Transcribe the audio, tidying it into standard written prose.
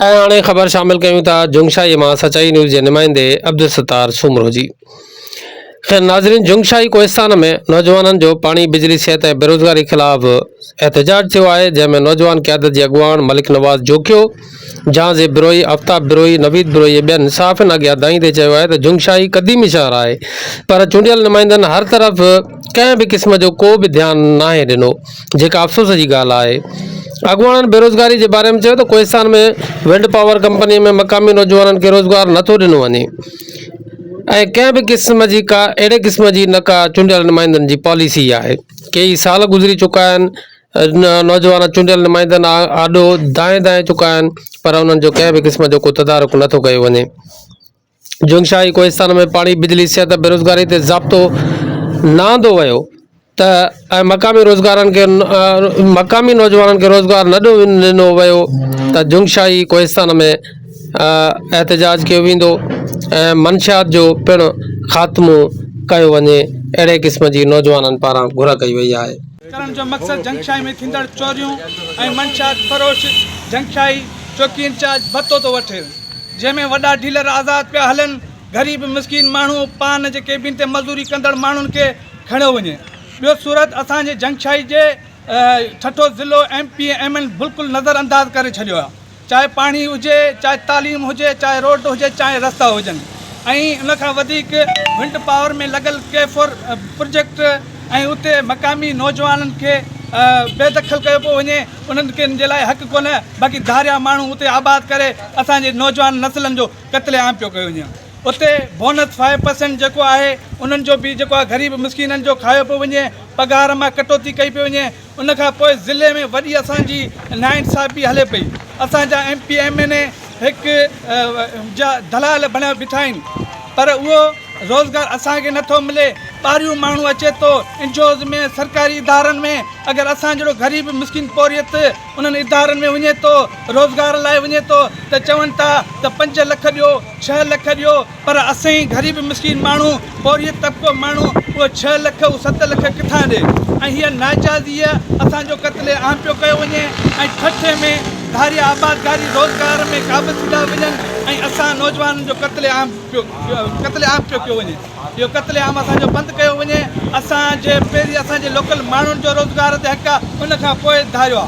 ۽ هاڻي خبر شامل ڪيون ٿا جنگشاهي مان سچائي نيوز جي نمائندي عبدالستار سومرو جي. خير ناظرين جنگشاهي ڪوهستان ۾ نوجوانن جو پاڻي بجلي صحت ۽ بيروزگاري خلاف احتجاج ٿيو آهي جنهن ۾ نوجوان قيادت جي اڳواڻ ملڪ نواز جوکيو، جهانزيب بروهي، آفتاب بروهي، نويد بروهي ۽ ٻين صحافين اڳيان دانهيندي چيو آهي ته جنگشاهي قديمي شهر آهي پر چونڊيل نمائندن هر طرف ڪنهن به قسم جو ڪو به ڌيان ناهي ڏنو. جيڪا افسوس جي ڳالهه آهي. اڳواڻن بيروزگاري جي باري ۾ چيو ته ڪوهستان ۾ ونڊ پاور ڪمپني ۾ مقامي نوجوانن کي روزگار نه ٿو ڏنو وڃي ۽ ڪنهن به قسم جي ڪا اهڙي قسم جي نه ڪا چونڊيل نمائندن جي پاليسي آهي ڪيئي سال گذري چڪا آهن نوجوان چونڊيل نمائندن آڏو دانهين دانهين چڪا آهن پر انهن جو ڪنهن به قسم جو ڪو تدارڪ نه ٿو ڪيو وڃي. جنگشاهي ڪوهستان ۾ پاڻي، بجلي، صحت، بيروزگاري تي ضابطو نه آندو ويو ته ۽ مقامي روزگارن کي مقامي نوجوانن کي روزگار نه ڏنو ويو ته جنگشاهي ڪوهستان ۾ احتجاج ڪيو ويندو ۽ منشيات جو پڻ خاتمو ڪيو وڃي اهڙي قسم جي نوجوانن پاران گهر ڪئي وئي آهي. ڪرڻ جو مقصد جنگشاهي ۾ ٿيندڙ چوريون ۽ منشيات فروش جنگشاهي چوڪي انچارج ڀتو ٿو وٺي. جنهن ۾ وڏا ڊيلر آزاد پيا هلن، غريب مسڪين ماڻهو پان جي ڪيبين تي مزوري ڪندڙ ماڻهن کي کڻيو وڃي. ٻيو صورت اسان جي جنگشاهي جي ٺٽو ضلعو ايم پي ۽ ايم اين بلڪل نظر انداز ڪري ڇڏيو آهي چاهي پاڻي هجي چاهي تعليم هجي چاهي روڊ هجي چاهي رستا هجن ۽ ان کان وڌيڪ ونڊ پاور ۾ لڳل ڪي فور پروجيڪٽ ۽ اتي مقامي نوجوانن کي بي دخل ڪيو پيو وڃي. انهن کي ان جي لاء حق ڪونه باقي ڌاريا ماڻهو اتي آباد ڪري اسان جي نوجوان نسلن جو قتل عام پيو ڪيو وڃي اتي بونس فائيو پرسنٽ جيڪو آهي انهن جو به جيڪو آهي غريب مسڪينن جو کايو پيو وڃي پگهار مان ڪٽوتي ڪئي پئي وڃي ان کان پوء ضلعي ۾ وڏي اسان جي ناانصافي هلي پئي اسان جا M P M N A هڪ جا دلال بڻيا بيٺا آهن پر اهو روزگار اسان کي نٿو ملي ٻاهريون ماڻهو اچي ٿو انجوز ۾ سرڪاري ادارن ۾ اگر اسان جهڙو غريب مسڪين پورهيت انهن ادارن ۾ وڃي ٿو روزگار لاء وڃي ٿو ته چون ٿا ته پنج لک ڏيو ڇهه لک ڏيو پر اسين غريب مسڪين ماڻهو پورهيت طبقو ماڻهو اهو ڇهه لک اهو ست لک ڪٿان ڏي ۽ هيء ناجائزيء اسان جو قتل عام پيو ڪيو وڃي ۽ ٺٽي ۾ ڌاريا آبادگاري روزگار ۾ قابض ٿيندا وڃن ۽ اسان نوجوانن جو قتل عام پيو قتل عام پيو ڪيو وڃي. اهو قتل عام اسان جو بند ڪيو وڃي، اسان جي پهرين اسان جي لوڪل ماڻهن جو روزگار تي حق آ ان کان پوء ڌاريو آ.